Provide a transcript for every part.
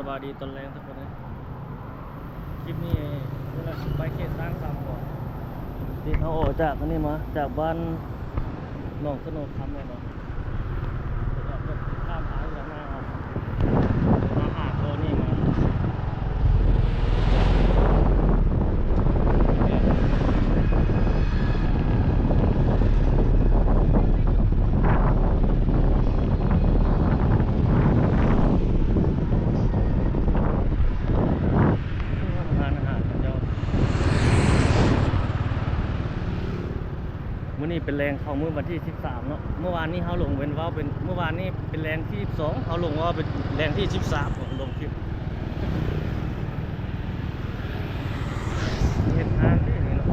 ສະບາຍດີຕອນແລງທຸກຄົນເອີຍ ຄລິບນີ້ນີ້ແຫຼະ ໄປເຂດຊ້າງສາມບໍ່ ທີ່ເຮົາອອກຈາກອັນນີ້ມາ ຈາກບ້ານໜອງສະໂນຄຳແມ່ນບໍ່? ແລ້ວກໍຂ້າມທາງດານໜ້າເຮົາ ມາຫາໂຕນີ້ມາ ຮ້ານອາຫານເຂົາເຈົ້າ. ມື້ນີ້ເປັນແລງເຂົ້າມື້ວັນທີສິບສາມເນາະ ເມື່ອວານນີ້ເຮົາລົງເປັນເວົ້າເປັນ ເມື່ອວານນີ້ເປັນແລງທີສິບສອງ ເຮົາລົງເວົ້າເປັນແລງທີສິບສາມ ລົງຄລິບ ເຮັດຮ້ານເດ້ນີ້ເນາະ.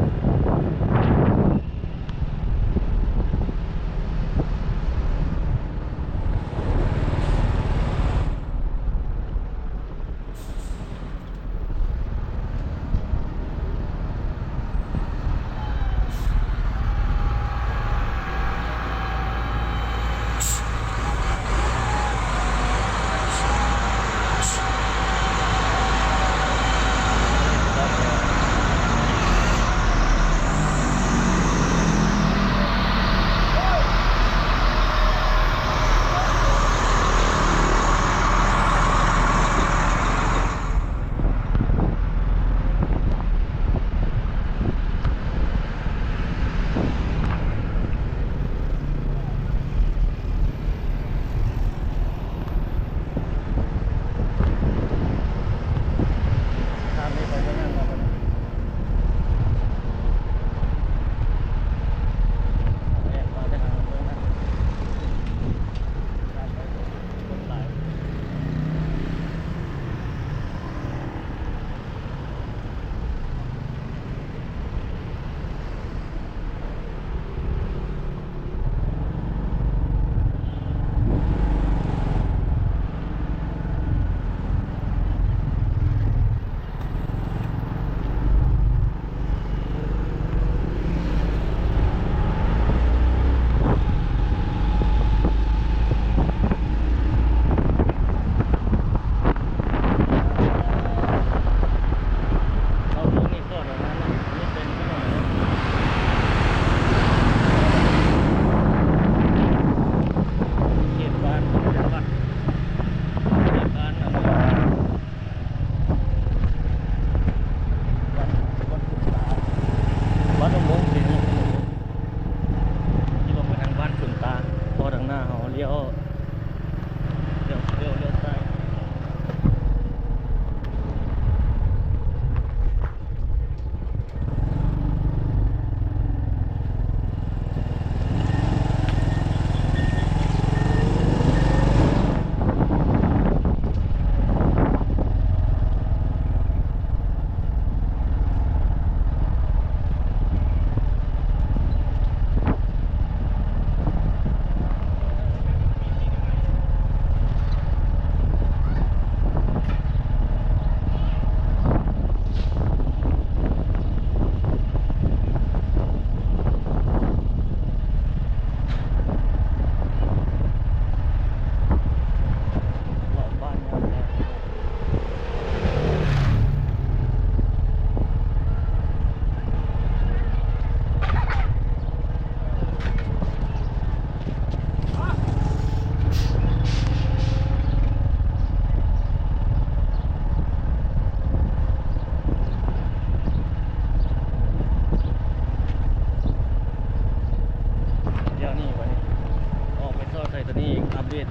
ເອົາໂຕນີ້ກ່ອນເນາະ ອັນນີ້ເປັນ ເຂດບ້ານ ເຂດບ້ານ ອັນນີ້ ວັດ ວັດຂຸນຕາ ວັດອຸໂມງເປັນ ທີ່ລົງໄປທາງບ້ານຂຸນຕາ ພໍທາງໜ້າເຮົາລ້ຽວ ລ້ຽວ ລ້ຽວ ລ້ຽວຊ້າຍ. ດຽວນີ້ບັດນີ້ ອອກໄປຊອກໃສ່ຕົວນີ້ອີກ ອັບເດດ.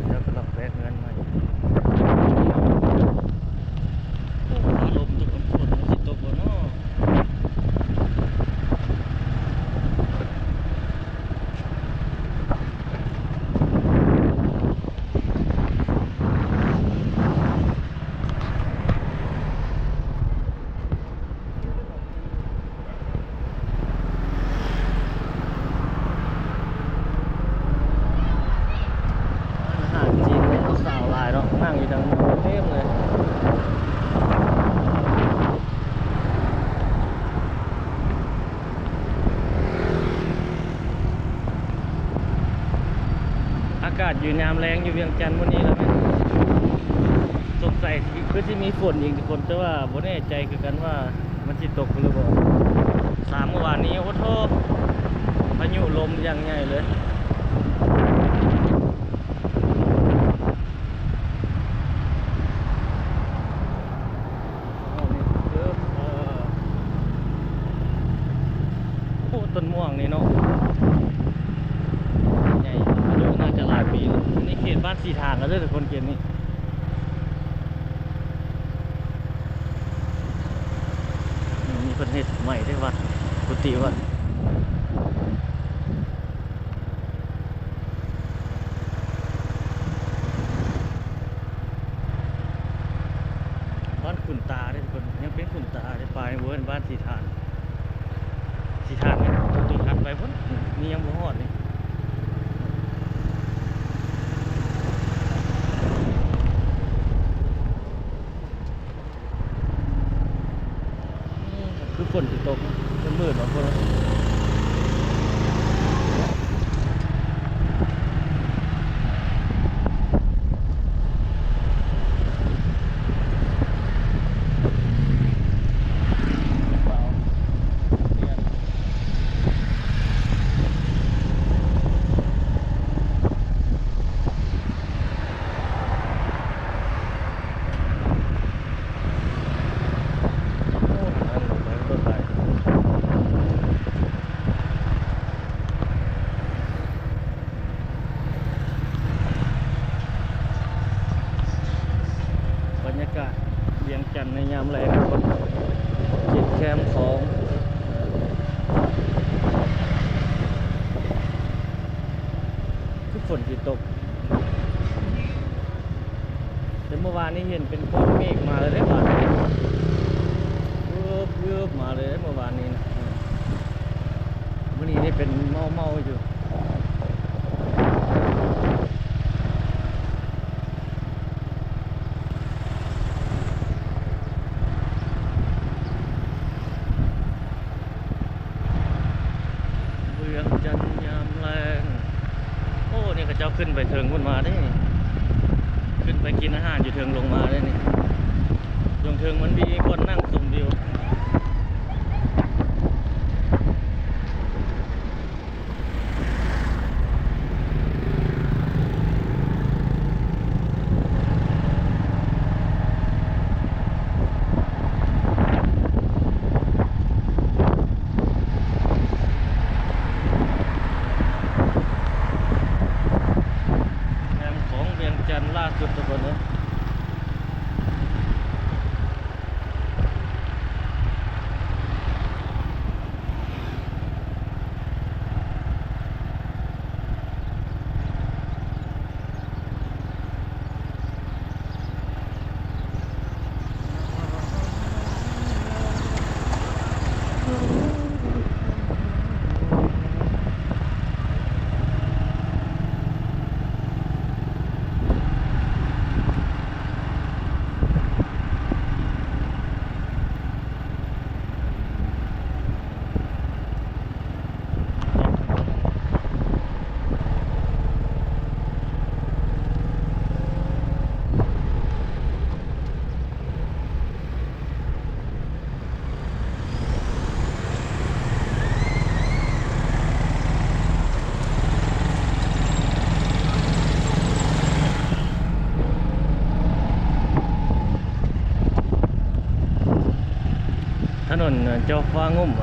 ດຽວກຳລັງແປະເຮືອນໃໝ່. ໂອ້ ຟ້າລົມທຸກຄົນ ຝົນມັນຊິຕົກບໍ່ເນາະ? ຮ້ານອາຫານຈີນ ມີຜູ້ສາວຫຼາຍເນາະ ນັ່ງຢູ່ທາງເທິງເຕັມເລີຍ. ຢູ່ຍາມແລງຢູ່ວຽງຈັນມື້ນີ້ລະແມ່ນ ສົງໄສຄືຊິມີຝົນອີກທຸກຄົນ ແຕ່ວ່າບໍ່ແນ່ໃຈຄືກັນວ່າມັນຊິຕົກຫຼືບໍ່. ສາມມື້ວານນີ້ ໂອ້ໂທ້ ພາຍຸລົມຢ່າງໃຫຍ່ເລີຍ. ໂອ້ ນີ້ຄື ເອີ ໂອ້ ຕົ້ນມ່ວງນີ້ເນາະ ໃຫຍ່ ອາຍຸໜ້າຈະຫຼາຍປີແລ້ວ. ອັນນີ້ເຂດບ້ານສີຖານແລ້ວເດີທຸກຄົນ ເຂດນີ້. ນີ້ເພິ່ນເຮັດໃໝ່ເດ້ວັດ ກຸຕິວັດ. ບ້ານຂຸນຕາເດ້ທຸກຄົນ ຍັງເປັນຂຸນຕາເດ້ ປາຍເວີນ ບ້ານສີຖານ ສີຖານນີ້ ຕົວຖັດໄປພຸ້ນ ນີ້ຍັງບໍ່ຮອດນີ້. ຄືຝົນຊິຕົກ ມືດໆ ວ່າພຸ້ນ. ບັນຍາກາດວຽງຈັນໃນຍາມແລງ ເຂດແຄມຂອງ ຄືຝົນຊິຕົກ. ແຕ່ເມື່ອວານນີ້ເຫັນເປັນກ້ອນເມກມາເລີຍເດ້ ບາດນີ້ ວືບໆ ມາເລີຍເດ້ເມື່ອວານນີ້ນະ. ມື້ນີ້ນີ້ເປັນເມົາໆ ຢູ່. ວຽງຈັນຍາມແລງ. ໂອ້ ນີ້ເຂົາເຈົ້າຂຶ້ນໄປເທິງພຸ້ນມາເດ້ ຂຶ້ນໄປກິນອາຫານຢູ່ເທິງລົງມາເດ້ນີ້. ເທິງໆ ມັນມີບ່ອນນັ່ງຊົມວິວ. ແຄມຂອງວຽງຈັນລ່າສຸດທຸກຄົນເອີຍ. ຖະໜົນຈອກຟ້າງຸ້ມ ດ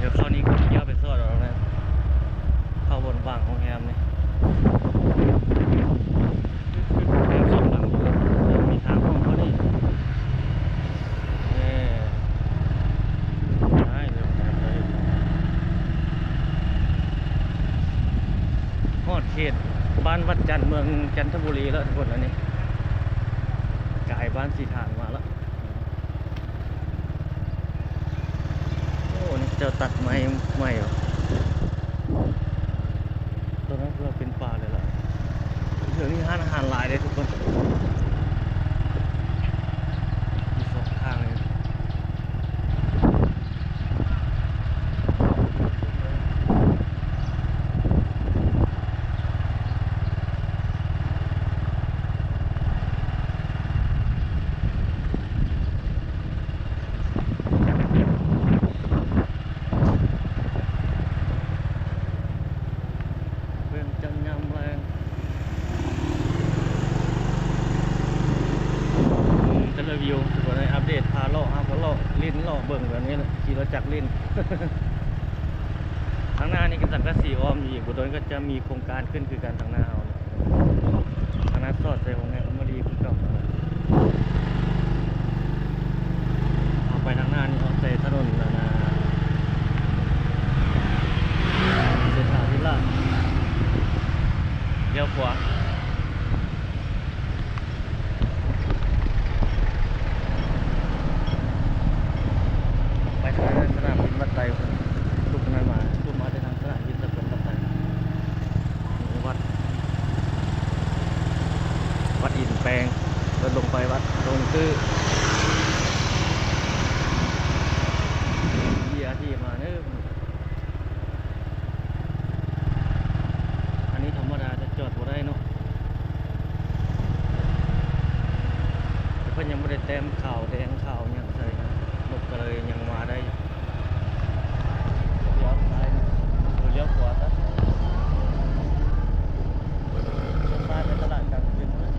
ຽວເຂົ້ານີ້ກໍກ່ຽວໄປສອດເອົາແລ້ວ ເຂົ້າບ່ອນຫວ່າງໂຮງແຮມນີ້ ໂຮງແຮມສອງຫຼັງຢູ່ ມີທາງຫ້ອງເຂົ້ານີ້ ຮອດເຂດບ້ານວັດຈັນ ເມືອງຈັນທະບູລີແລ້ວທຸກຄົນ ອັນນີ້ ກາຍບ້ານສີຖານມາແລ້ວ. ໂອ້ ນີ້ເຈົ້າຕັດໄມ້ໃໝ່ຫວາ ຕອນນັ້ນຄືວ່າເປັນປ່າເລີຍລະ. ດຽວນີ້ຮ້ານອາຫານຫຼາຍເດ້ທຸກຄົນ ຢູ່ສອງຂ້າງເລີຍ. ໂອ້ ຢູ່ ທຸກຄົນ ອັບເດດ ພາເລາະ ເຮົາກໍເລາະຫຼິ້ນເລາະເບິ່ງແບບນີ້ແຫຼະ ຂີ່ລົດຈັກຫຼິ້ນ. ທາງໜ້ານີ້ກໍສັງກະສີອ້ອມອີກ ບໍ່ດົນກໍຈະມີໂຄງການຂຶ້ນຄືກັນທາງໜ້າເຮົາ. ທາງໜ້າສອດໃສ່ໂຮງແຮມອາມາຣີຄືເກົ່າ. ເຮົາໄປທາງໜ້ານີ້ອອກໃສ່ຖະໜົນອັນນ່າ ເສດຖາທິລາດ ລ້ຽວຂວາ ໄປທາງສະໜາມບິນວັດໄຕພຸ້ນ ລຸກນັ້ນມາ ລຸກມາແຕ່ທາງສະໜາມບິນສາກົນວັດໄຕ. ນີ້ວັດ ວັດອິນແປງ ແລ້ວລົງໄປວັດດົງຕື້ ເຢຍທີ່ມາເນີ. ອັນນີ້ທຳມະດາຈະຈອດບໍ່ໄດ້ເນາະ ແຕ່ເພິ່ນຍັງບໍ່ໄດ້ແຕ້ມຂາວແດງຂາວຫຍັງໃສ່ນະ ລົດກໍເລີຍຍັງມາໄດ້ຢູ່. ລ້ຽວຊ້າຍ ເອີ ລ້ຽວຂວາຊະ ລ້ຽວຊ້າຍໄປຕະຫຼາດກາງຄືນພຸ້ນ.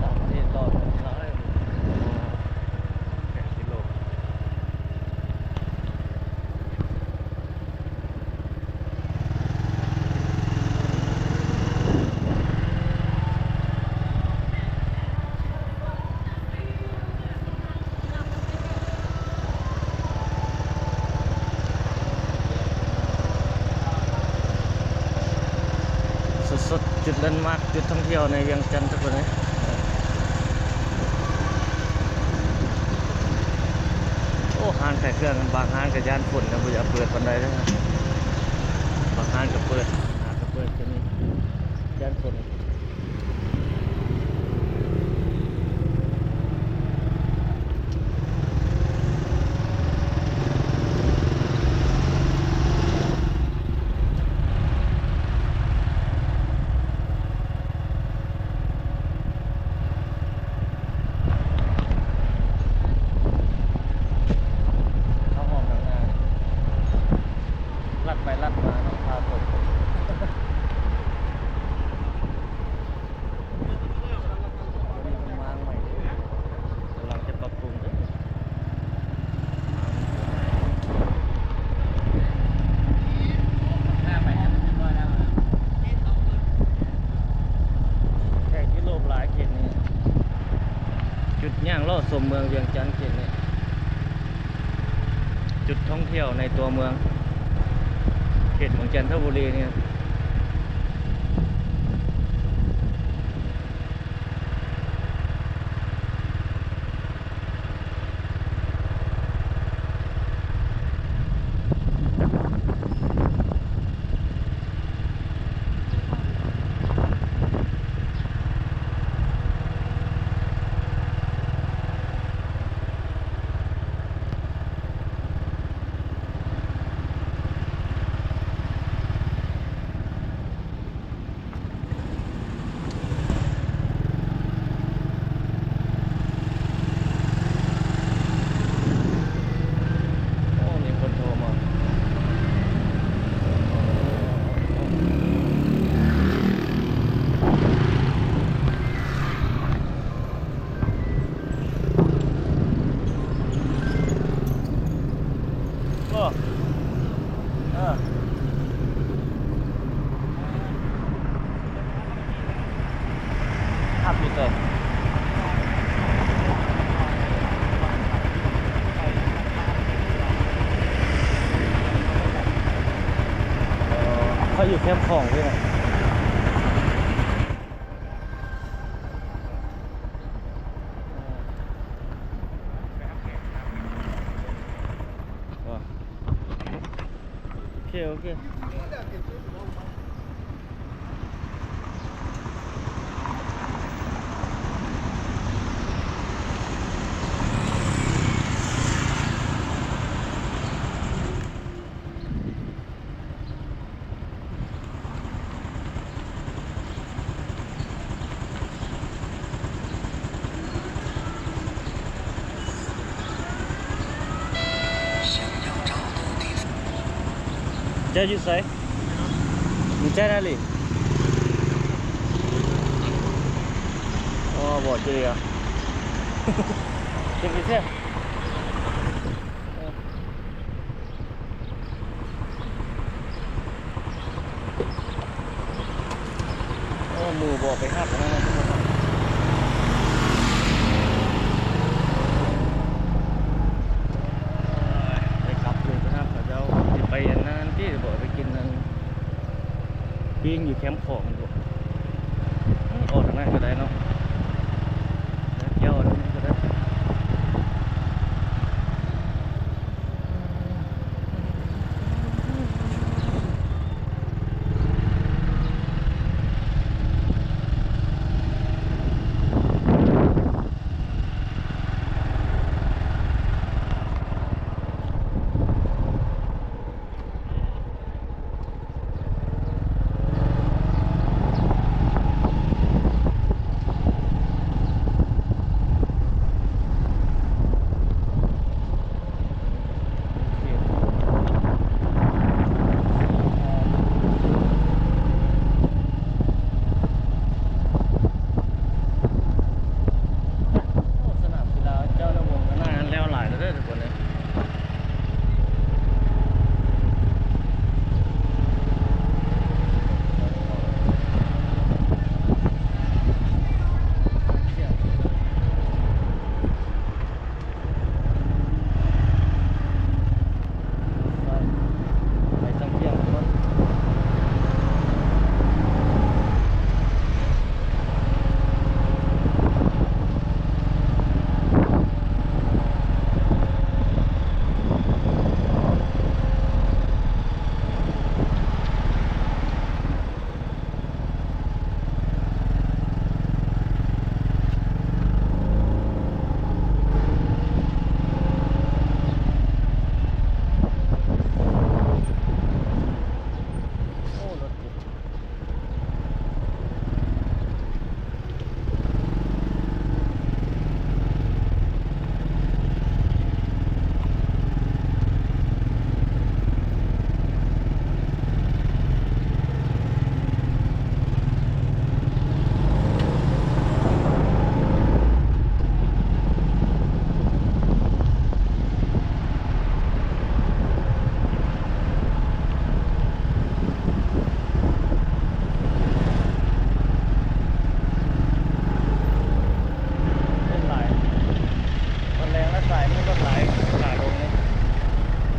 ຕ່າງປະເທດຫຼໍ່ກວ່ານີ້ຫຼາຍ. ແປດກິໂລ. ສົດໆ ຈຸດແລນມາກ ຈຸດທ່ອງທ່ຽວໃນວຽງຈັນ ທຸກຄົນເອີຍ. ໂອ້ ຮ້ານຂາຍເຄື່ອງບາງຮ້ານກໍຢ້ານຝົນນະ ບໍ່ຢາກເປີດປານໃດເດີ. ບາງຮ້ານກໍເປີດ ຫາກໍເປີດກໍມີ ຢ້ານຝົນ. ເຂົ້າຫ້ອງນ້ຳ ລັດໄປລັດມາເນາະ ພາຕົກ. ກຳລັງຈະປັບປຸງເດີ. ແຂກຢູໂຣບຫຼາຍເຂດນີ້ ຈຸດຍ່າງເລາະຊົມເມືອງວຽງຈັນເຂດນີ້ ຈຸດທ່ອງທ່ຽວໃນຕົວເມືອງ ເຂດເມືອງຈັນທະບູລີນີ້. ໂອ້ ມີຄົນໂທມາ. ໂອ້ ເອີ ອັບຢູ່ເຕີ ເອີ ຂ້ອຍຢູ່ແຄມຂອງພີ້ນະ. ໂອເຄ ໂອເຄ. ເຈົ້າຢູ່ໃສ? ຢູ່ໃຈນາລີ. ອໍ ບໍ່ເຈີອະ ເຈັບເສຍ. ໂອ້ ໝູ່ບໍ່ໄປຮັບຫັ້ນນະ ໄປກັບຄືໄປຮັບເຂົາເຈົ້າ ຊິໄປອັນນັ້ນຕິ ບໍ່ໄປກິນອັນປີ້ງຢູ່ແຄມຂອງ ອອກທາງນັ້ນກໍໄດ້ເນາະ ແລ້ວກ່ຽວທາງນີ້ກໍໄດ້. ໂອ້ ສະໜາມກິລາເຈົ້ານະວົງຂ້າງໜ້ານັ້ນແລ້ວຫຼາຍແລ້ວເດີທຸກຄົນເອີຍ. ໄປຕັ້ງທ່ຽງກ່ອນ. ໂອ້ ລົດຕິດ. ລົດຫຼາຍ ວັນແລງແລ້ວສາຍນີ້ລົດຫຼາຍ ຂາລົງນີ້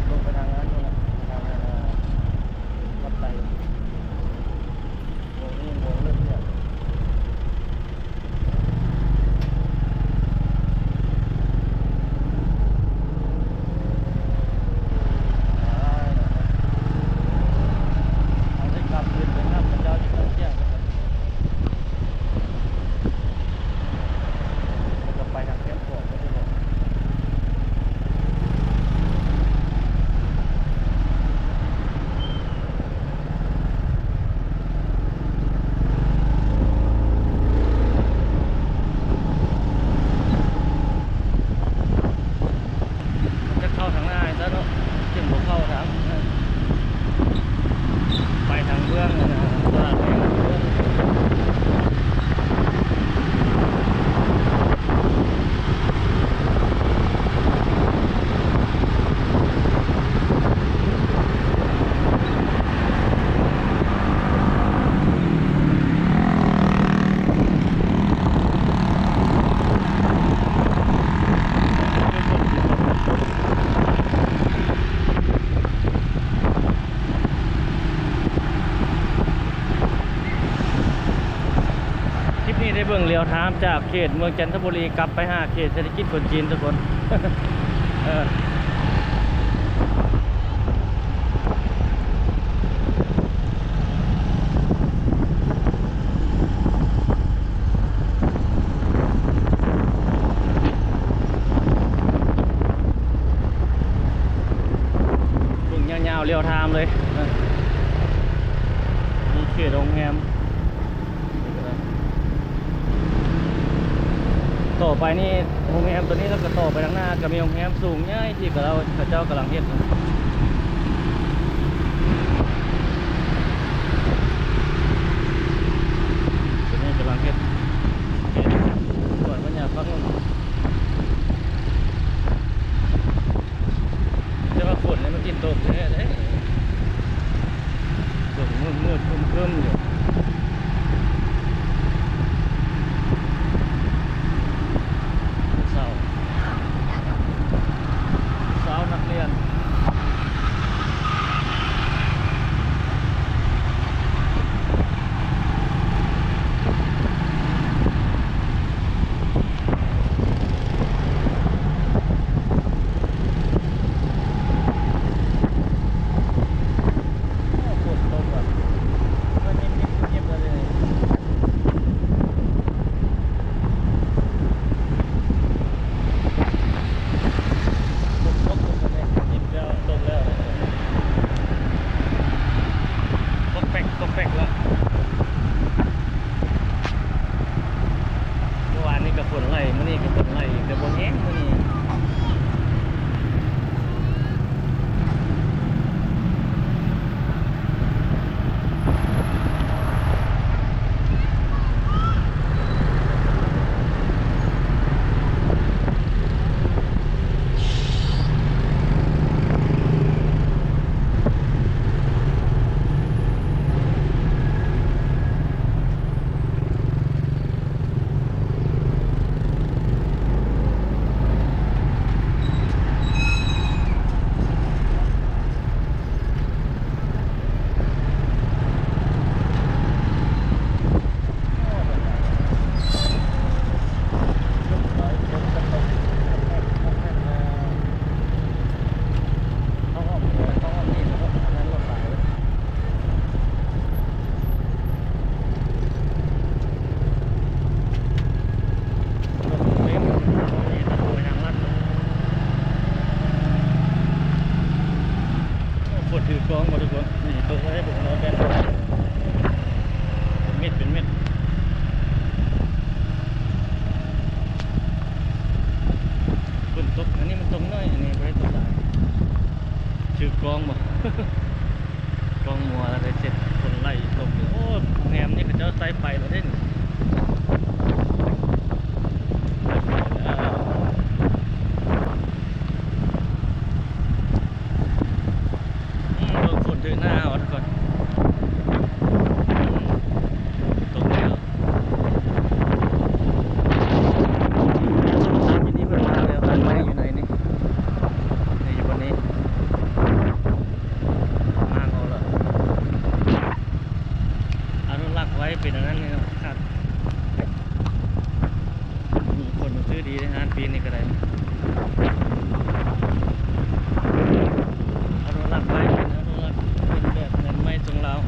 ລົງໄປທາງນັ້ນພຸ້ນແຫຼະ ທາງນັ້ນ ວັດໄຕ ໂມງນີ້ໂມງເລີກເລີຍ. ຈະເຂົ້າທາງໜ້າຊະເນາະ ຈຶ່ງບໍ່ເຂົ້າທາງ ໄປທາງເບື້ອງ ອັນນ່າ ຕະຫຼາດແດງເບື້ອງ. ຄລິບນີ້ໄດ້ເບິ່ງລຽວທາມຈາກເຂດເມືອງຈັນທະບູລີ ກັບໄປຫາເຂດເສດຖະກິດຄົນຈີນທຸກຄົນ ເອີ. ເບິ່ງຍາວໆ ລຽວທາມເລີຍ ມີເຂດໂຮງແຮມ ຕໍ່ໄປນີ້ ໂຮງແຮມໂຕນີ້ ແລ້ວກໍຕໍ່ໄປທາງໜ້າ ກໍມີໂຮງແຮມສູງໃຫຍ່ທີ່ເຂົາເຈົ້າ ເຂົາເຈົ້າກຳລັງເຮັດ. ເປັນອັນນັ້ນເນາະ ຄັກ ມີຄົນຊື້ດີເດ້ ຮ້ານປີ້ງນີ້ກໍໄດ້ ອະນຸລັກໄວ້ ເປັນອະນຸລັກ ເປັນແບບແບຣນໃໝ່ຂອງລາວ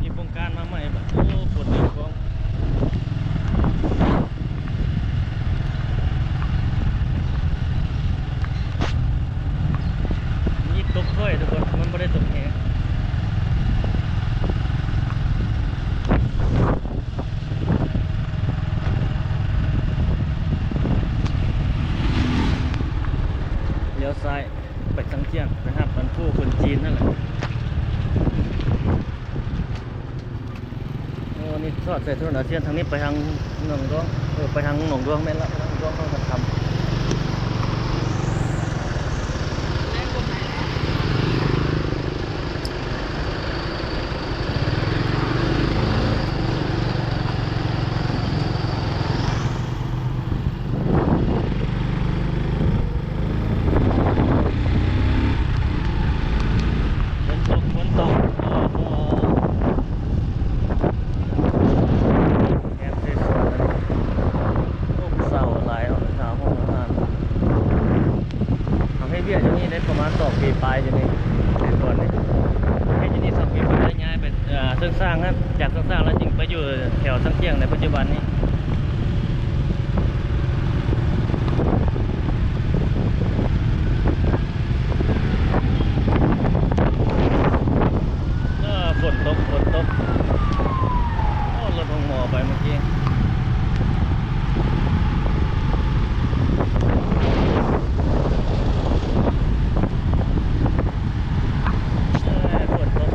ມີໂຄງການມາໃໝ່ ບາດ ໂອ້ ຄົນເຕັມກອງ. ມີຕົກຖ້ອຍທຸກຄົນ ມັນບໍ່ໄດ້ຕົກແຮງ. ລ້ຽວຊ້າຍໄປສັງຈຽງ ໄປຮັບອັນຜູ້ຄົນຈີນນັ້ນແຫຼະ. ໂອ້ ນີ້ສອດໃສ່ຖະໜົນອາຊຽນ ທາງນີ້ໄປທາງໜອງດວງ ເອີ ໄປທາງໜອງດວງ ແມ່ນລະ ໄປທາງໜອງດວງ ເມືອງຄຳຄຳ. ຝົນຕົກ ຝົນຕົກ ໂອ້ໂຫ ແຮມສວຍໆ ໂອ້ ຜູ້ສາວຫຼາຍເນາະ ສາວຫ້ອງອາຫານ. ເຮົາເຮັດວຽກຢູ່ນີ້ໄດ້ປະມານສອງປີປາຍຢູ່ນີ້ ແຕ່ກ່ອນນີ້ ເຮັດຢູ່ນີ້ສອງປີປາຍ ແລ້ວຍ້າຍໄປ ເອີ ເຊິ່ງສ້າງຫັ້ນ ຈາກເຊິ່ງສ້າງແລ້ວຈຶ່ງໄປຢູ່ແຖວສັງຈຽງໃນປັດຈຸບັນນີ້. ເອີ ຝົນຕົກ ຝົນຕົກ ໂອ້ ລົດໂຮງໝໍໄປເມື່ອກີ້. ເອີ ຝົນຕົກ.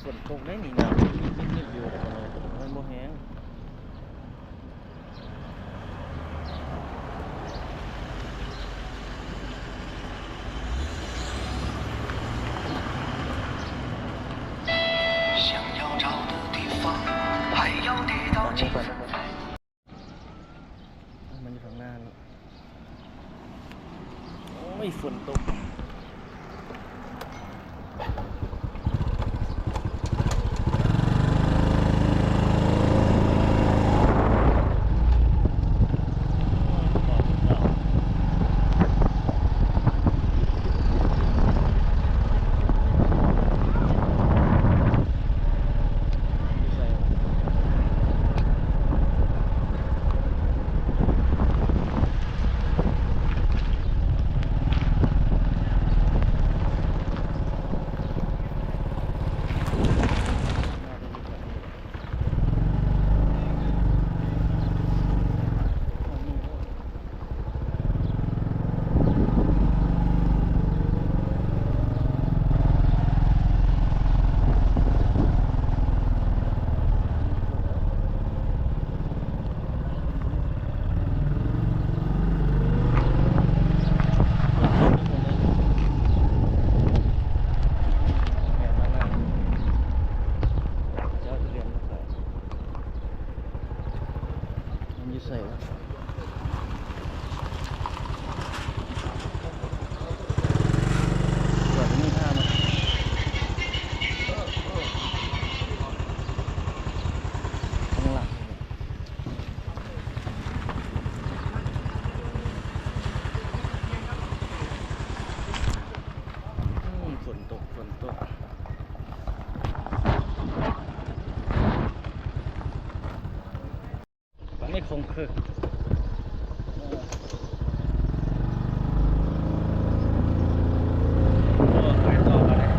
ຝົນຕົກໄດ໋ນີ້ ນ້ຳນິດໆຢູ່ ແຕ່ວ່າມັນບໍ່ແຮງ. ມັນຢູ່ຂ້າງໜ້ານີ້. ໂອ້ຍ ຝົນຕົກ. ມັນຢູ່ໃສວະ? ຈອດຢູ່ນີ້ທ່າເນາະ ຂ້າງຫຼັງ. ອືມ ຝົນຕົກ ຝົນຕົກ. ອັນນີ້ຄົງຄື ໂອ້ ໄປຕໍ່ບາດນີ້.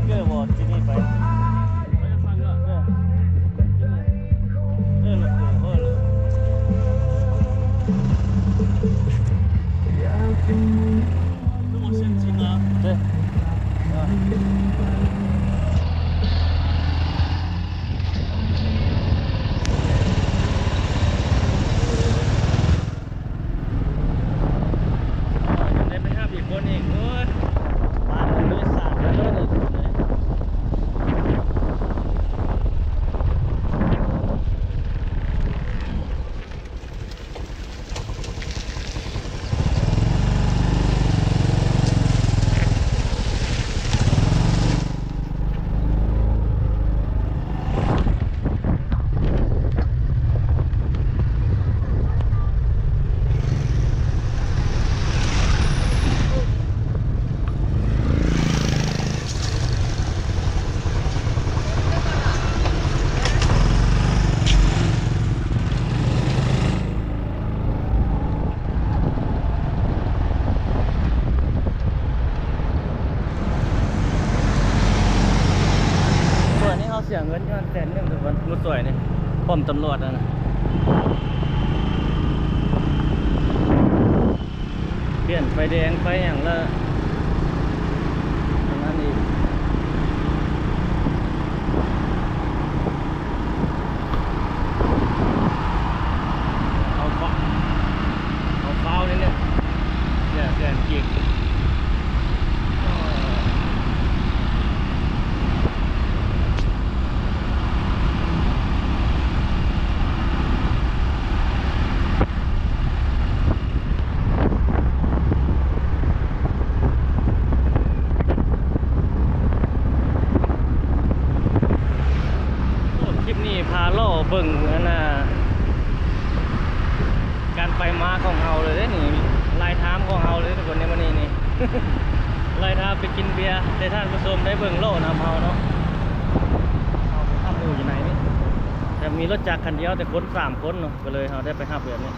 ເກີບໍ່ ທີ່ນີ້ໄປ ໄປທາງເກີ ເອີ ເອີ ເອີ ເອີ ຄືບໍ່ເຊັນຊິນນະ ເອີ ໄດ້ໄປຫາອີກຄົນອີກ ໂອ້ຍ ປານໂດຍສານແລ້ວເດີ ສ່ວນນີ້ເຮົາເສຍເງິນຢູ່ຫັ້ນແສນໜຶ່ງທຸກຄົນ ໝູ່ຊ່ວຍນີ້ ປ້ອມຕຳຫຼວດຫັ້ນນະ. ປ່ຽນໄຟແດງໄຟຫຍັງລະ ອັນນັ້ນອີກ ເອົາຟ້າວ ເອົາຟ້າວນິດໜຶ່ງ ເສຍແສນກີບ. ໂອ້ ຄລິບນີ້ພາເລາະເບິ່ງອັນນ່າ ການໄປມາຂອງເຮົາເລີຍເດ້ນີ້ ລາຍທາງຂອງເຮົາເລີຍທຸກຄົນໃນມື້ນີ້ນີ້ ລາຍທາງໄປກິນເບຍ ແຕ່ທ່ານຜູ້ຊົມໄດ້ເບິ່ງເລາະນຳເຮົາເນາະ ເຮົາໄປທຳຢູ່ຢູ່ໃນນີ້ ແຕ່ມີລົດຈັກຄັນດຽວ ແຕ່ຄົນສາມຄົນເນາະ ກໍເລີຍເຮົາໄດ້ໄປຮັບແບບນີ້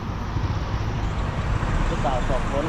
ຜູ້ສາວສອງຄົນ.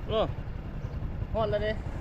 ໂອ້ ຮອດແລ້ວເດ້.